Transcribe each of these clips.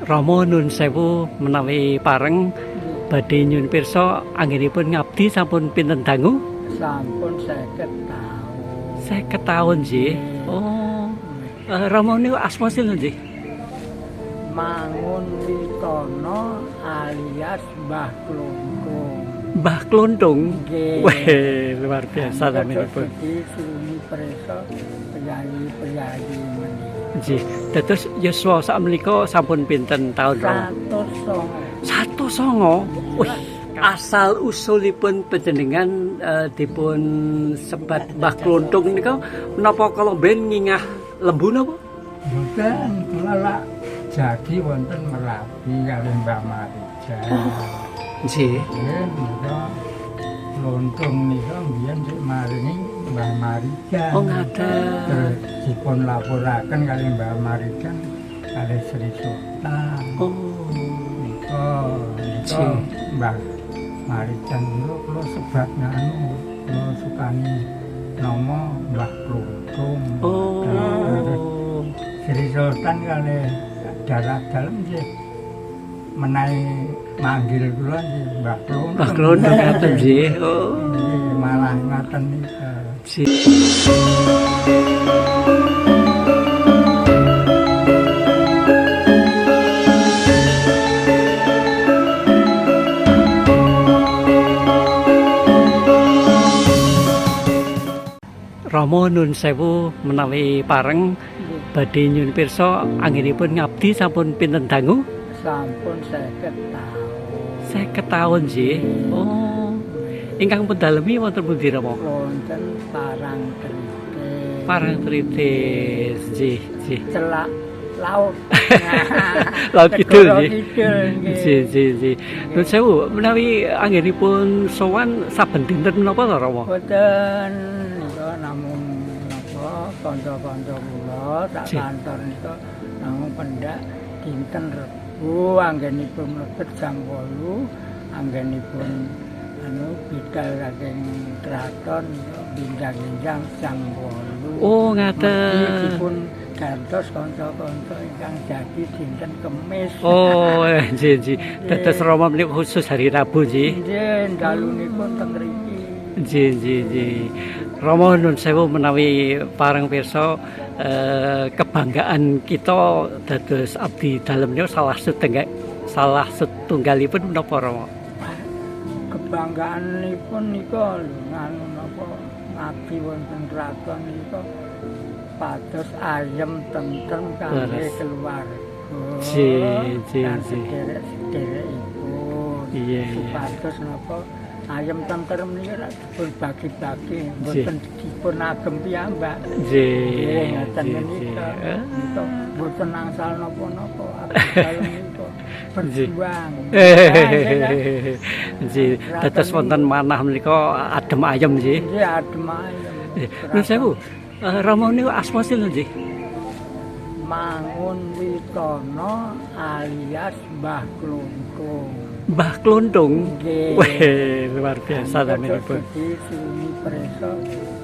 Rama nun sewu menawi pareng badhe nyuwun pirsa anggenipun ngabdi sampun pinten dangu? Sampun 50 taun. 50 taun nggih. Oh. Rama niku asma sinten nggih? Mangun Witono alias Mbah Klonthong. Mbah Klonthong. Nggih. Weh, luar biasa naminipun. Disuwuni pirsa priyayi-priyayi menika. Nggih. Dados yuswa sakmenika sampun pinten taun, Rama? 109. 109. Wih, asal usulipun panjenengan dipun sebat Mbah Klonthong nika menapa kala mben ngingah lembu napa? Mboten, kula lak jadi wonten Merapi kalih Mbah Marijan. Nggih. Nggih, nika Klonthong nika mbiyen sik maringi Mbah Marijan. Oh, ngaten. Terus dipun laporaken kalih Mbah Marijan kalih Sri Sultan. Oh. Nika nika Mbah Marijan niku kula sebat nganu, kula sukani nama Mbah Klonthong. Oh. Terus Sri Sultan kalih daerah dalem nggih menawi manggil kula nggih Mbah Klonthong. Mbah Klonthong ngaten nggih. Oh. Nggih, malah ngaten nika. Nggih. Rama nun sewu menawi pareng badhe nyuwun pirsa anggenipun ngabdi sampun pinten dangu? Sampun 50 taun. 50 taun nggih. Oh. Ingkang pun dalemi wonten pundi Rama? Wonten Parangtritis. Parangtritis. Nggih, nggih. Celak laut. Laut Kidul Segara nggih. Kidul nggih. Nggih, nggih, nggih. Nun sewu menawi anggenipun sowan saben dinten menapa to Rama? Boten nika namung napa kanca-kanca kula sak kantor nika namung pendak dinten Rebo anggenipun mlebet jam 8 anggenipun anu bidal saking kraton nika binjang-binjang jam 8. Oh, ngaten. Dipun gantos kanca-kanca ingkang jadi dinten Kemis. Oh, nggih, nggih. Dados Rama menika khusus hari Rabu nggih. Nggih, dalunipun teng mriki. Nggih, nggih, nggih. Rama nun sewu menawi pareng pirsa kebanggaan kita dados abdi dalem niku salah setunggalipun menapa Rama? Kebanggaanipun nika lho nganu napa ngabdi wonten kraton nika pados ayem tentrem kangge keluarga. Nggih, nggih, lan nggih. Sederek-sederekipun. Iya, iya. Supados napa ayem tentrem nika rak dipun bagi-bagi, mboten dipun agem piyambak. Nggih, ngaten nggih, menika. nggih. Nika mboten angsal napa-napa abdi dalem nika berjuang. Nggih, dados wonten manah menika adem ayem nggih. Nggih, adem ayem. Nun sewu, Rama niku asma sinten nggih? Mangun Witono alias Mbah Klonthong. Mbah Klonthong. Nggih. Weh, luar biasa naminipun. Disuwuni pirsa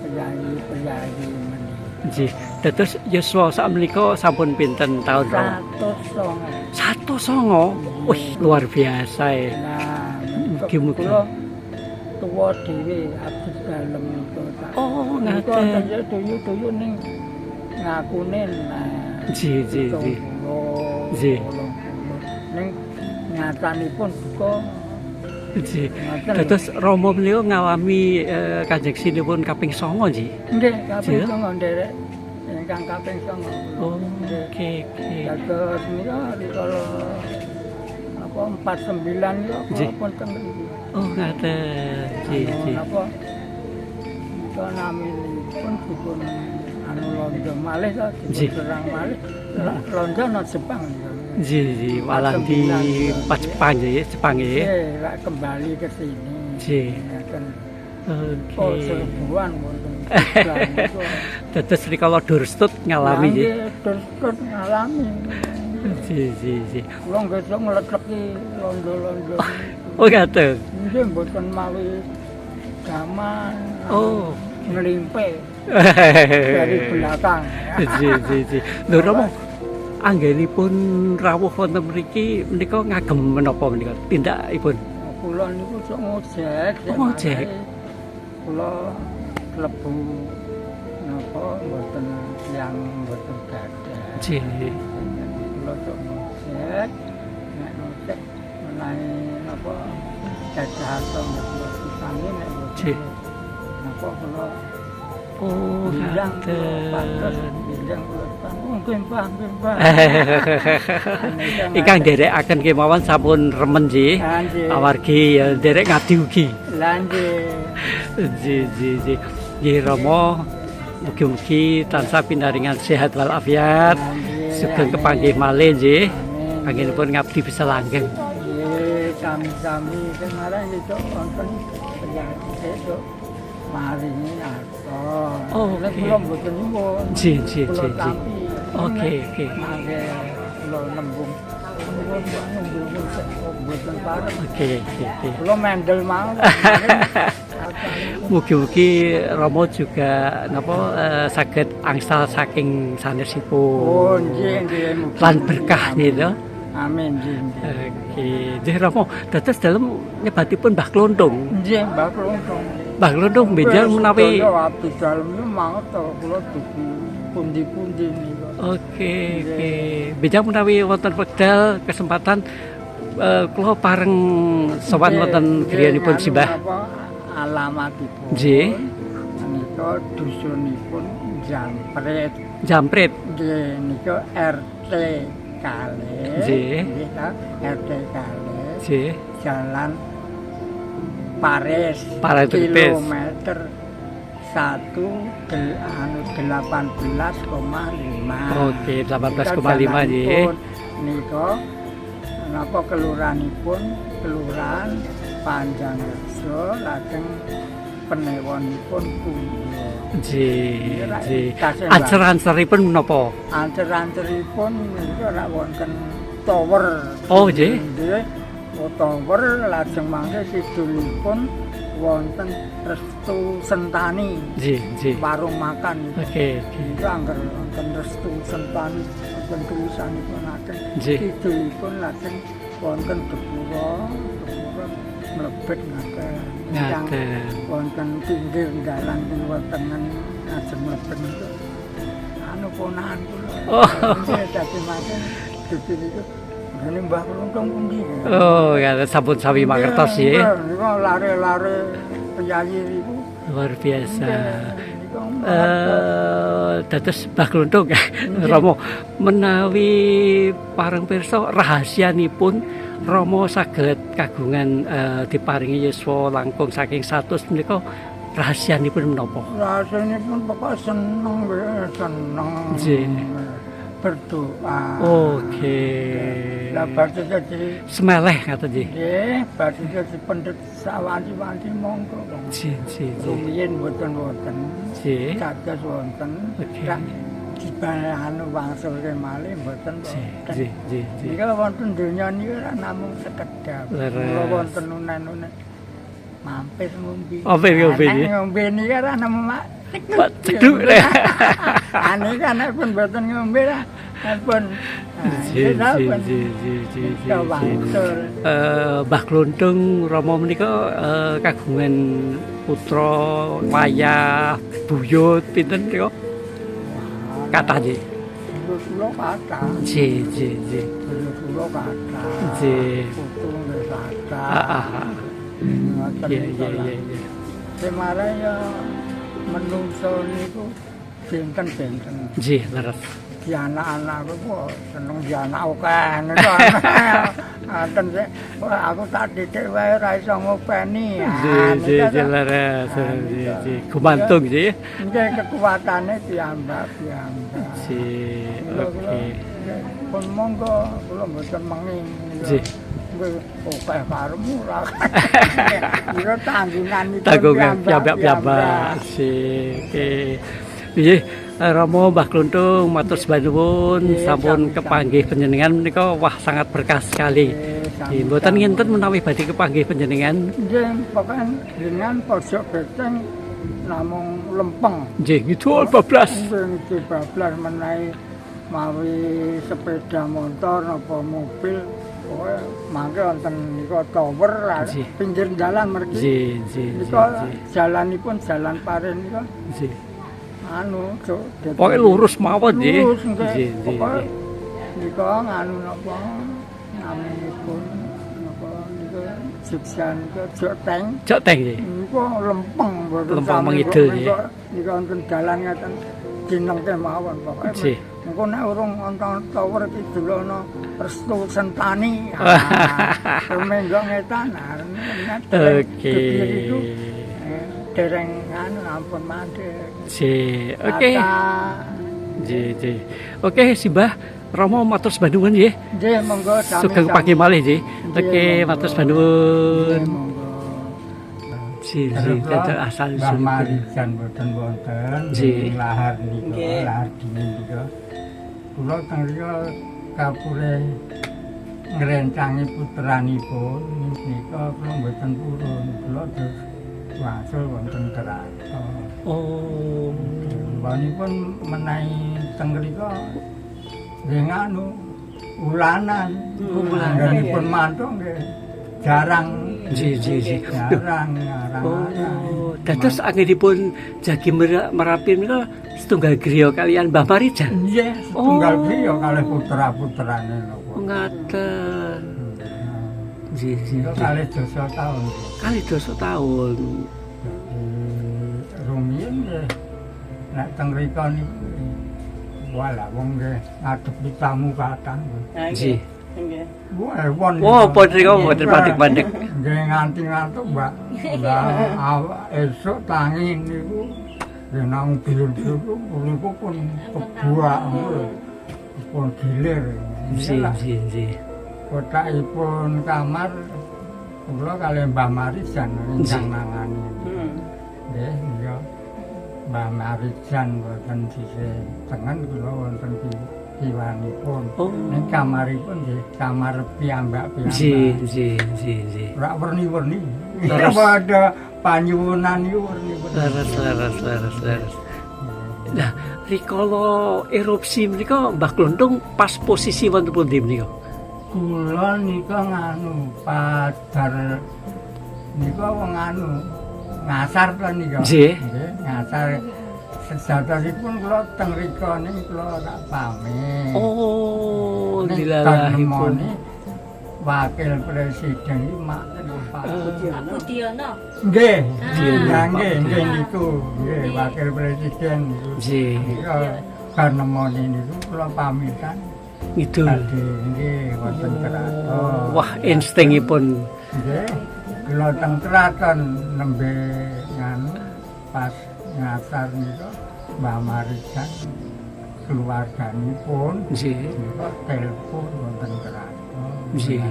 priyayi-priyayi menika. Nggih. Dados yuswa sakmenika sampun pinten taun Rama? 109. 109. Wih, luar biasa e. Nah, Mugi-mugi. kula tuwa dhewe abdi dalem nika tak. Oh, Nika ngaten. tuyu-tuyu ning ngakune nah. Nggih, nggih, nggih. Nggih. Ning nyatanipun duka Nggih. ngaten. Dados Rama menika ngalami Kanjeng Sinuwun kaping 9 nggih. Nggih, kaping Nggih. 9 nderek ingkang kaping 9. Oh, oke, oke. Dados nika rikala apa 49 nika Nggih. kula pun teng mriki. Oh, ngaten. Nggih, Anu, nggih. Napa nika naminipun dipun anu londo malih to dipun Nggih. serang malih. Londo ana Jepang nika. Nggih, nggih. Walandi 49. Jepang nggih, Jepang nggih. Nggih, lak kembali ke sini. Nggih. Ngaten. Oke. Oh, serbuan wonten. Dados rikala Durstut ngalami nggih. Nggih, terus ngalami. Nggih, nggih, nggih. Kula nggih sok ngleteki londo-londo. Oh, ngaten. Nggih mboten mawi gaman. Oh. Nglimpe dari belakang. Nggih, nggih, nggih. Lho Rama, Anggenipun rawuh wonten mriki menika ngagem menapa menika tindakipun? Kula niku sok ngojek. Oh, ngojek. Kula klebu napa mboten tiyang mboten gadah. Kula sok ngojek, nek ngojek menawi napa gadah arta nggih kula pisangi, nek mboten napa kula Oh, bilang kula pados ngaten. Bilang kula nggih, Mbah, nggih, Mbah. Ingkang nderekaken kemawon sampun remen nggih. Ah, nggih. Amargi ya nderek ngabdi ugi. Lah nggih. Nggih. Nggih, Rama, mugi-mugi tansah pinaringan sehat walafiat. Nggih, Sugeng amin. kepanggih malih nggih. Amin. Anggenipun ngabdi bisa langgeng. Nggih, sami-sami kemarin itu wonten penyakit itu maringi arta. Oh, Nek oke. kula mboten nyuwun. Nggih Kula tampi. Oke. Mangke kula nembung. Nyuwun Pak, nembung mboten pareng. Oke. Kula mendel mau. Mugi-mugi Rama juga napa saged angsal saking sanesipun. Oh, nggih nggih. Mugi. Lan berkah nggih. Amin, nggih nggih. Oke, nggih Rama, dados dalem nyebatipun Mbah Klonthong. Nggih, Mbah Klonthong. Mbah Klonthong benjang menawi Sedaya abdi dalem niku manget to kula dugi pundi-pundi niku. Oke. Benjang menawi wonten wekdal kesempatan kula pareng sowan wonten griyanipun Nggih, Simbah. anu napa alamatipun. Menika dusunipun Jampret. Jampret. Nggih, nika RT kalih. Nggih ta, RT kalih. Jalan Paris. Paris. Kilometer 1 anu 18,5. Oke, 18,5 nggih. Nika napa kelurahanipun Kelurahan Panjangrejo, lajeng penewonipun Pundo. Nggih, nggih. Ancer-anceripun menapa? Ancer-anceripun niku ora wonten tower. Oh, nggih. Nggih. Oh, tower, lajeng mangke kidulipun wonten Restu Sentani. Nggih, nggih. Warung makan. Oke. Niku angger wonten Restu Sentani wonten tulisanipun lajeng kidulipun lajeng wonten gepura, gepura mlebet ngaten. Ingkang wonten pinggir dalan kiwa tengen ajeng mlebet niku anu ponakan kula. Oh. Nggih, dadi mangke dugi niku ngene Mbah Klonthong pundi. Oh, ya sampun sami mangertos nggih. Niku lare-lare priyayi niku. Luar biasa. Niku Dados Mbah Klonthong, Rama, menawi pareng pirsa rahasianipun Rama saged kagungan diparingi yuswa langkung saking 100 menika rahasianipun menapa? Rahasanipun pokok seneng nggih, seneng. Berdoa. Oke. Lah badhe dadi Semeleh ngaten nggih. Nggih, badhe dadi pendhet sawanci-wanci monggo. Nggih, nggih, nggih. Rumiyin mboten wonten. Dados wonten. Tak anu wangsul malih mboten wonten. Nggih, nggih, nggih. Nika wonten donya niku ora namung sekedap. Kula wonten unen-unen mampir ngombe. Mampir ngombe, Nek nggih. ngombe nika ora namung mak Pak ceduk. Ane kan nek pun mboten ngombe lah. Nek pun Nggih, nggih, nggih, nggih, nggih, nggih. Wangsul. Mbah Klonthong Rama menika kagungan putra, wayah, buyut pinten menika? Kathah nggih. Buyut kula kathah. Nggih, nggih, nggih. Buyut kula kathah. Putu nggih kathah. Ngoten Iya, niku iya, lah. iya, iya. Semare ya menungso niku benten-benten. Nggih, leres. Di anak-anak aku kok seneng di anak akeh niku. Ngoten sik, wah aku tak titik wae ora iso ngopeni. Nggih, nggih, nggih, leres. Nggih, nggih. Gumantung nggih. Nggih, kekuatane piyambak-piyambak. Nggih, oke. Pun monggo kula mboten menging. Nggih. Nggih, akeh karepmu ora. Niku tanggunganipun Tanggungan piyambak-piyambak. Nggih, oke. Nggih, Rama Mbah Klonthong matur sembah nuwun sampun sami-sami. Kepanggih panjenengan menika wah sangat berkah sekali. Nggih, Nggih, mboten sami-sami. nginten menawi badhe kepanggih panjenengan. Nggih, pokoke dengan pojok beteng namung lempeng. Nggih, ngidul bablas. Nggih, ngidul bablas menawi Mawi sepeda motor napa mobil pokoke mangke wonten nika tower pinggir dalan mriki. Nggih, nggih, Nika jalanipun jalan pare nika. Nggih. Anu, cuk. Pokoke lurus mawon nggih. Lurus nggih. Nggih, nggih. Pokoke nika nganu napa naminipun napa nika Jogja nika Joteng. Joteng nggih. Nika lempeng mboten Lempeng sami mengidul kok nggih. Nika wonten dalan ngaten dinengke mawon pokoke. Nggih. Engko nek urung wonten tower kidul ana Restu Sentani. Rumenggok ngetan. Oke. Dereng anu ampun mandek. Nggih. Oke. Nggih, nggih. Oke, Simbah Romo matur sembah nuwun nggih. Nggih, monggo sami. Sugeng pagi malih nggih. Oke, matur sembah nuwun. Nggih, monggo. Nggih, nggih, dados asal Mbah usulipun. Marijan boten wonten Nggih. Lahar nika, lahar dingin nika. Kula teng riyo kapure ngrencangi putranipun nika kula mboten purun. Kula terus wangsul wonten keraton. Oh. Mbanipun menawi teng mriku nggih nganu ulanan. Ulanan. Anggenipun mantuk nggih jarang. Nggih, nggih, nggih. Jarang arang. Oh, dados anggenipun jagi Merapi menika setunggal griya kalian Mbah Marijan. Nggih, setunggal Oh. griya kalih putra-putrane napa. Ngaten. Nggih, nggih. Niku kalih dasa taun. Kalih dasa taun. Dadi rumiyin nggih nek teng mriku niku walah wong nggih ngadepi tamu kathah. Nggih. Nggih. Wah, won. Wah, pun niku mboten pandek-pandek. Nggih nganti ngantuk, Mbak. Lah esuk tangi niku nggih nang biur-biur niku pun kebuak pun gilir. Nggih, nggih, nggih. Kotakipun kamar kula kalih Mbah Marijan ingkang nangani. Nggih, iya. Mbah Marijan wonten sisih tengen kula wonten kiwanipun. Oh. Ning kamaripun nggih kamar piyambak-piyambak. Nggih, nggih, nggih, nggih. Ora werni-werni. Leres. Padha panyuwunan niku werni-werni. Leres, leres, leres, leres. Nah, rikala erupsi menika Mbah Klonthong pas posisi wonten pundi menika? Kula nika nganu padar nika wong anu ngasar to nika. Nggih. Nggih, ngasar. Sejatosipun kula teng rika niku kula tak pamit. Oh, Ning dilalahipun. nemoni wakil presiden iki mak Pak Pak Budiono. Nggih. Budiono, Ya Pak nggih, nggih Budiono. niku. Nggih, wakil presiden niku. Nggih, Nika bar nemoni niku kula pamitan ngidul. badhe nggih wonten keraton. Wah, instingipun. Nggih. Kula teng keraton nembe nganu pas ngasar niku Mbah Marijan keluarganipun Nggih. niku telepon wonten keraton. Nggih.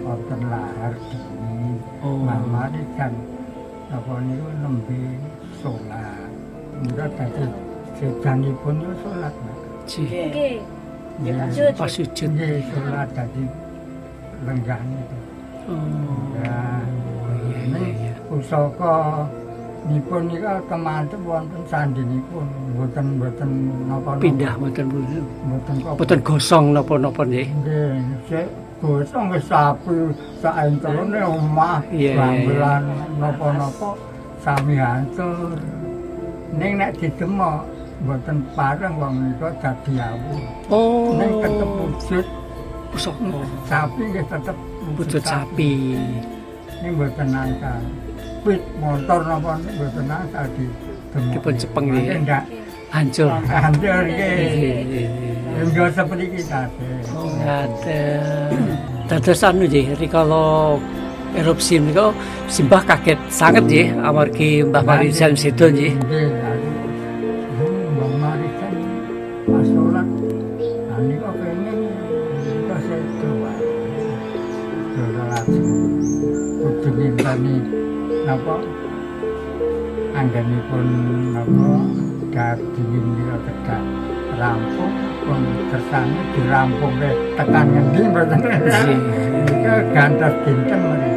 Wonten lahar dingin. Oh. Mbah Marijan napa niku nembe salat. Niku dadi sedanipun niku salat, Mbak. Nggih. Nggih. Nggih. Sujud. Pas sujud. Nggih, salat dadi lenggah niku. Oh. Ya. Iya, iya, iya. Pusaka nipun nika kemantep wonten sandinipun, mboten napa-napa. Pindah mboten pundi. Mboten kok. Mboten gosong napa-napa nggih. Nggih, sik gosong wis sapi sak enterone omah, Iya, iya, iya. gamelan napa-napa sami hancur. Ning nek didemok mboten pareng wong nika dadi awu. Oh. Ning tetep wujud pusaka. Sapi nggih tetep Wujud sapi. Ning mboten nangkal. Pit motor napa mboten nangkal didemok. Dipun cepeng nggih. Nggih. Hancur. Hancur nggih. Nggih, nggih, nggih. Enggak seperti kita. Oh, ngaten. Dados anu nggih rikala erupsi menika simbah kaget sanget nggih amargi Mbah Marijan sedo nggih. Nggih, aku Mbah Marijan pas salat nah niku pengen niku sedo wae. Salat kudu ngenteni napa anggenipun napa dingin niku kedah rampung pun kersane dirampungke tekan ngendi mboten. Nggih. Niku gantos dinten mriki.